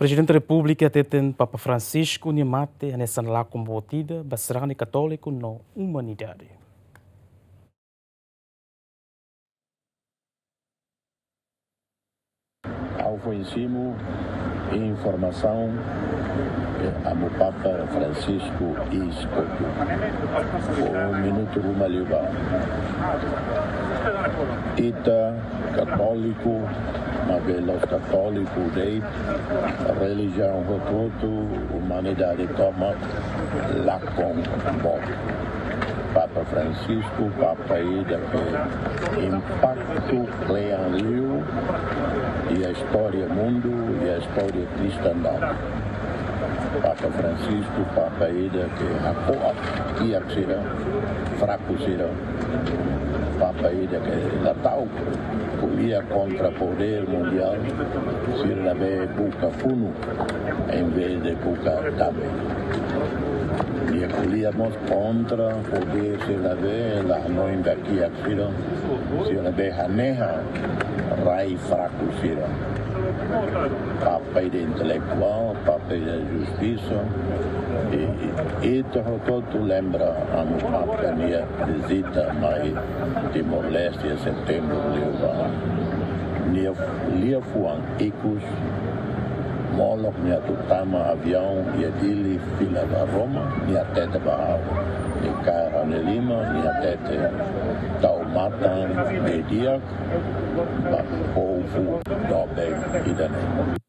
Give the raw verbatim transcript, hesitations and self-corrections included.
Prezidente Repúblika hateten Papa Francisco nia mate hanesan lakon boot ida ba sarani katóliku no umanidade. Ha'u foin simu informasaun, eh, amu Papa Francisco iis kotuk. Fó minutu ruma liubá. Ita katóliku, maibé la'ós katóliku de'it, relijiaun hotu-hotu, umanidade tomak, lakon boot. Papa Francisco, Papa ida ke impaktu kle'an liu iha istória mundu, iha istória kristaun. Papa Francisco, Papa ida ke hako'ak kiak sira, fraku sira. Papa ida ke la ta'uk ko'alia kontra podér mundiál, sira labele buka funu, em vez de buka dame. Nia ko'alia mós kontra podér sira labele la hanoin ba kiak sira, sira labele hanehan rai fraku sira. Papa ida intelektuál, Papa ida justisa, i, i, ita hotu-hotu lembra amu Papa nia vizita mai Timor-Leste iha setembru liubá. Nia liafuan ikus, molok nia atu tama aviaun iha Dili fila ba Roma, nia hatete ba ha'u. Nia kaer ha'u-nia liman, nia hatete tau matan di'ak ba povu doben ida-ne'e.